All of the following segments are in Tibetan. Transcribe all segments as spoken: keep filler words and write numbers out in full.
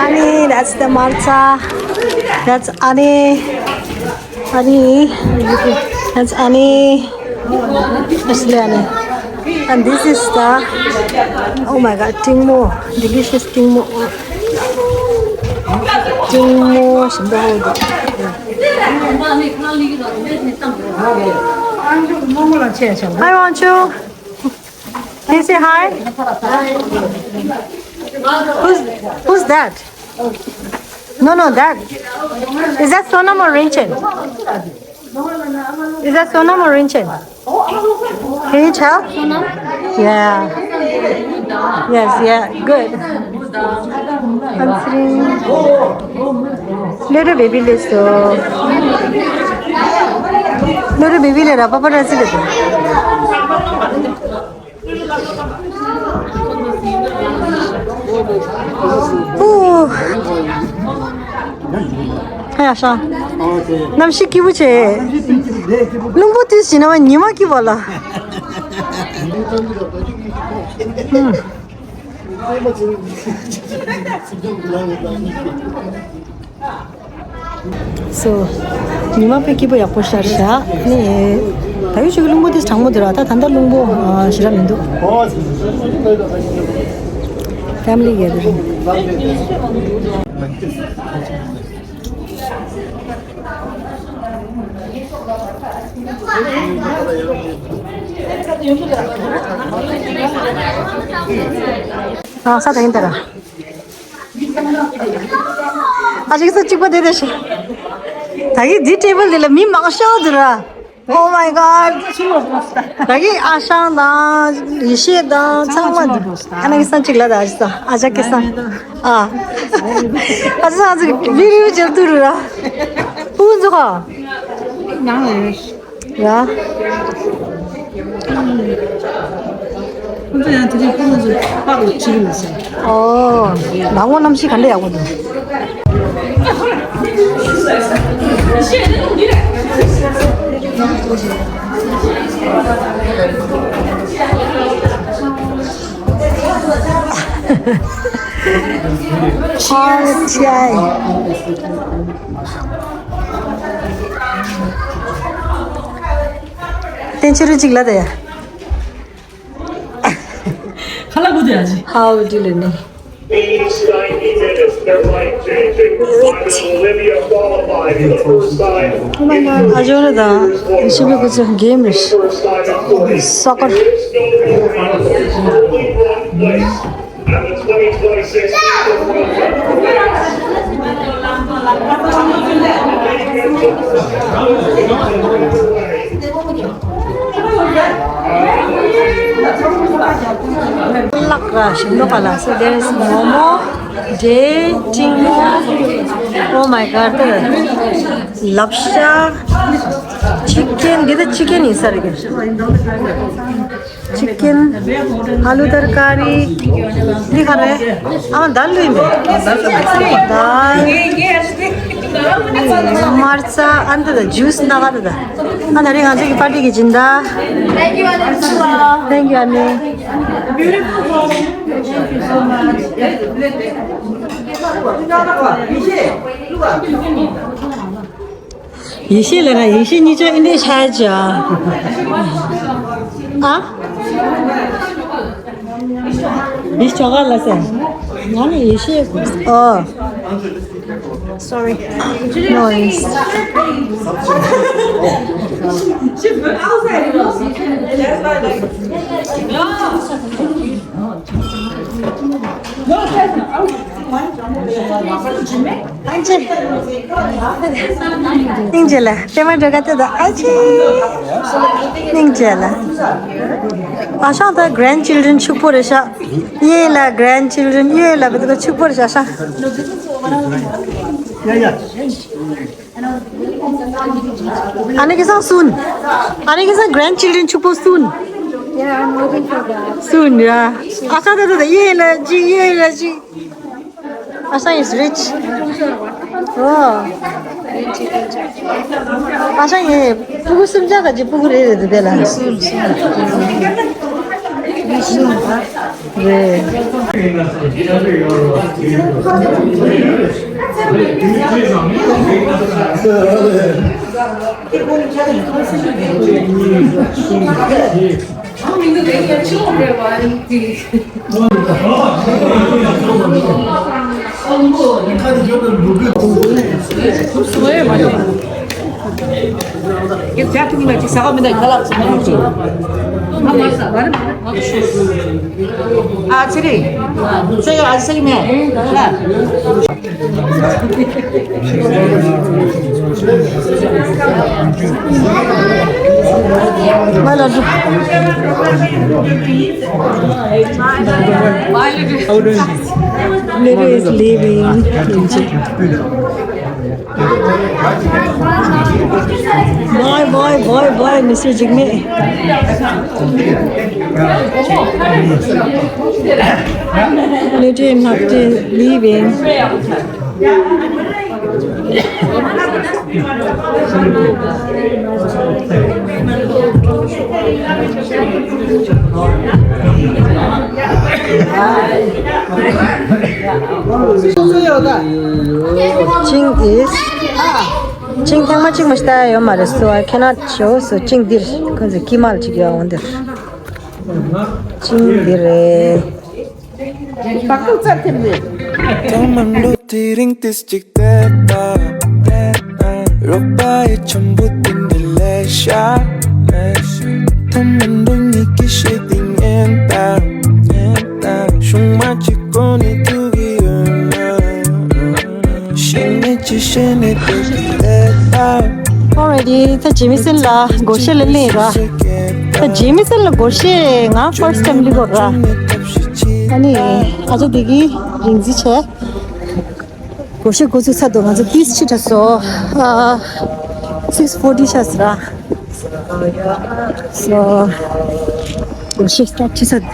Ani, that's the matcha. That's Ani. Ani. That's Ani. That's Ani. And this is the, oh my God, tingmo. Delicious tingmo. Tingmo. Hi, Wanchu. Can you say hi? Who's, who's that? No, no, that. Is that Sonam or Rinchen? Is that Sonam or Rinchen? Can you tell? Yeah. Yes, yeah, good. I'm sitting. Little baby, little. Little baby, little. Papa, little. Ooh. ཧ་ཡ་ཤ། གནམ་གཤིས་སྐྱིད་པོ་བྱས། རླུང་བུ་དུས་ཕྱིན་ན་ཉི་མ་སྐྱིད་པ་ལ། ཧུམ། So, ཉི་མ་དཔེ་སྐྱིད་པོ་ཡག་པོ་ཤར་བཞག་ནི། ད་ཡོད་ཅིག་རླུང་བུ་དེ་གྲང་མོ་དེ་ར། ད་ད་ལྟ་རླུང་བུ་ཞེ་དྲག་མི་འདུག Family gathering. ཨ་ས་ད་ཡིན་ད་ར། ཨ་ཅིག་ས་གཅིག་པ་དེ་དེ་ཤི། ད་གི་འདི་ཊེ་བལ་འདི་ལ་མི་མང་ཤོས་འདུག་ར། Oh my God. ད་གི་ཨ་ཞང་དང་ཡེ་ཤེས་དང་ཚང་མ་འདུག་ཨ་ན་གི་ས་གཅིག་ལ་ད་ཨ་ཅིག་ས་ཨ་ཅག་གི་ས་ཨ། ཨ་ཅག་ཨ་ཅག་བི་རི་ཡོ་ཅལ་ཏུ་རུ་ར། ཧུ་ཛུ་ཁ། ཡ། ཁོང་ཚོ་ཡང་དེ་རིང་ཁོང་ཚོ་པགས་ལ་ཁྲིད་ཀྱི་མ་ཟད། ཨོ། ནང་ངོ་གནམ་གཤིས་ག་འདྲ་ཡག་པོ་འདུག་ཨོ་ཅའི། བསྟན་ཆོས་རིན་གཅིག་ལ་དེ་ཡ། ཁ་ལག་གུ་དེ་ཡ་ཅི། How do you know? ཨ་ཇོ་ར་དང་ཞི་བའི་སྐུ་ཚེ་གེམ་རེད། སོ་ཀར། ལག་ར་ཞིམ་མདོག་ག་ལ། So there is momo, ཏིང་མོ། Oh my God. ལབ་ཤ། ཅི་ཀན། འདི་ད་ཅི་ཀན་ཡིན་ས་རེད། ཅི་ཀན། ཨ་ལུ་ཏར་ཀ་རི། འདི་ག་རེ། ཨ་མ་དལ་ལུས་མེད། དལ། མར་ཚ། ཨ་འདི་ད་ཇུས་ན་ག་ད་ད། ཨ་ད་རེས་ང་ཚོ་གི་པར་ཊི་གི་སྦྱིན་བདག Thank you, Annie. Thank you, Annie. ཡེ་ཤེས་ལ་ར་ཡེ་ཤེས་གཉིས་ཆ་ཨིན་དྲ་ཤ་ཅ། ཨ། ཡེ་ཤེས་ཆོག་ག་ལ་ཟེར། ང་ནི་ཡེ་ཤེས། ཨོ། Sorry. No worries. སྙིང་རྗེ། སྙིང་རྗེ་ལ་པད་མ་འགྲོ་ག་ཏེ་ད་ཨ་ཅེ། སྙིང་རྗེ་ལ། ཨ་ཞང་ད་གྷ་རེན་ཌི་ཅིལ་ཌྲེན་ཕྱུག་པོ་རེད་ཤག་གཡས་ལ་གྷ་རེན་ཌི་ཅིལ་ཌྲེན། གཡོན་ལ་བི་དི་ཀ་ཕྱུག་པོ་རེད་ཤག་ཨ་ཞང་། ཡ་ཡ། ཨ་ནི་གི་སང་སུན། ཨ་ནི་གི་སང་གྷ་རེན་ཌི་ཅིལ་ཌྲེན་ཕྱུག་པོ་སུན། Yeah, I'm waiting for that. སུན་ཡ། ཨ་ཁ་ད་ད་ད་གཡས་ལ་གཅིག་གཡོན་ལ་གཅིག་ཨ་ཞང་is rich. Oh. ཨ་ཞང་ངས་སྤུ་གུ་གསུམ་ཆ་ག་ཅིག་སྤུ་གུ་རེ་རེ་དུ་དེ་ལ། རེད། ཨ་ཚེ་རིང་། ཚེ་ཡ་ཨ་ཚེ་རིང་མེད། Lily is leaving. Bye, bye, bye, bye, Mister Jigme. Lady and Hapte leaving. Ching is, Ching ཐེངས་མ་གཅིག་མ་ཞིག་ལྟ་ཡ་ཡོད་མ་རེད། So I cannot show. So Ching འདིར་ཁོང་ཚོ་ཀི་མལ་གཅིག་ཡོད་འོང་འདིར། Ching འདི་རེད། སྤག་ཀོ་རྩ་ཐེབས་ནས། ཐོག་མ་འགྲོ་དེ་རིང་ཏིས་གཅིག་བལྟས་པ། རོགས་པ་ཡི་ཆམ་བུ་དེ་འདི་ལས་ཤ། ཐོག་མ་འགྲོ་ཉིད་ཀྱི་ཤེས་དེ་ངན་ད། ངན་ད། ཤུང་མ་གཅིག་གོ་ནས་ཐུག་གི་ཡོད་ན། ཤེས་ནས་ཅི་ཤེས་ནས་དེ་གི་བལྟས་པ། Already ད་ཇེ་མི་སན་ལ་སྒོར་གཞས་ལ་སླེབས་ར། ད་ཇེ་མི་སན་ལ་སྒོར་གཞས་ང་first time སླེབས་ཡོད་ར། ཨ་ནི་ཨ་ཅག་འདི་གིས་རིང་འཛིན་བྱས། སྒོར་གཞས་འགོ་ཚུགས་ཚར་འདུག་ང་ཚོ་ཏིས་ཕྱི་དྲགས་སོང་། ཨ། six forty ཤག་ཟེར་ར། So སྒོར་གཞས་སི་ཊར་ཊི་བྱས་ཚར།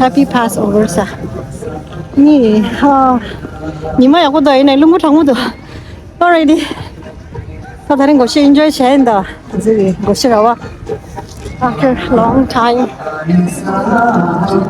Happy Passover ས། ནི། ཨ། ཉི་མ་ཡག་པོ་འདུག་ཡིན་ནའི་རླུང་བུ་གྲང་མོ་འདུག Already. ད་དེ་རིང་སྒོར་གཞས་enjoy བྱས་ཡིན་ད། ང་ཚོ་གི་སྒོར་གཞས་ར་བ། After long time. It's cold.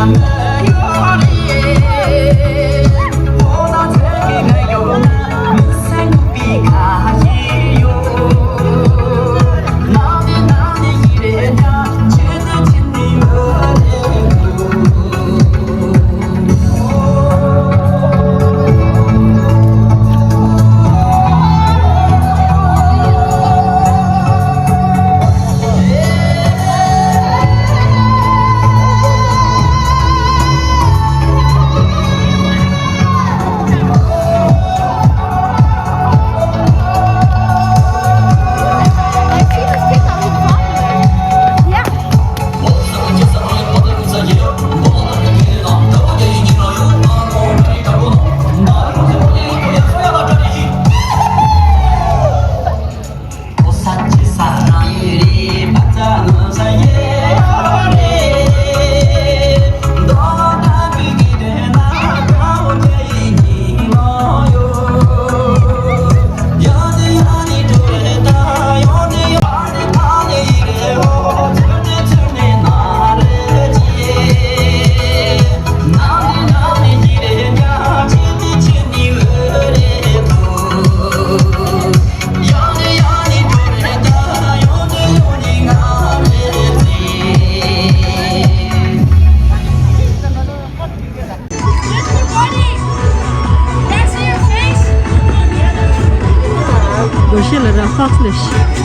སྒོར་གཞས་ལ་ར་ཧྥག་ལས།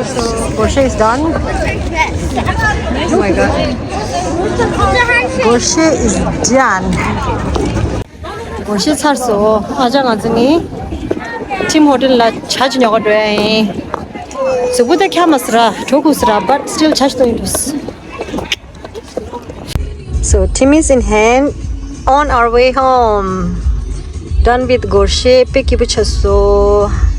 So, Gorshe is done. Oh my god. Gorshe is done. Gorshe ཚར་སོང་། ཨ་ཅག་ང་ཚོ་ནི་Tim Horton ལ་ཇ་ཅིག་ཉོ་ག་འགྲོ་ཡ་ཡིན། གཟུགས་པོ་ད་འཁྱག་མ་སི་ར། གྲོད་ཁོག་སི་ར། but still ཇ་ཅིག་འཐུང་གི་འདུག So, Tim is in hand, on our way home. Done with Gorshe. དཔེ་སྐྱིད་པོ་ཆགས་སོང་།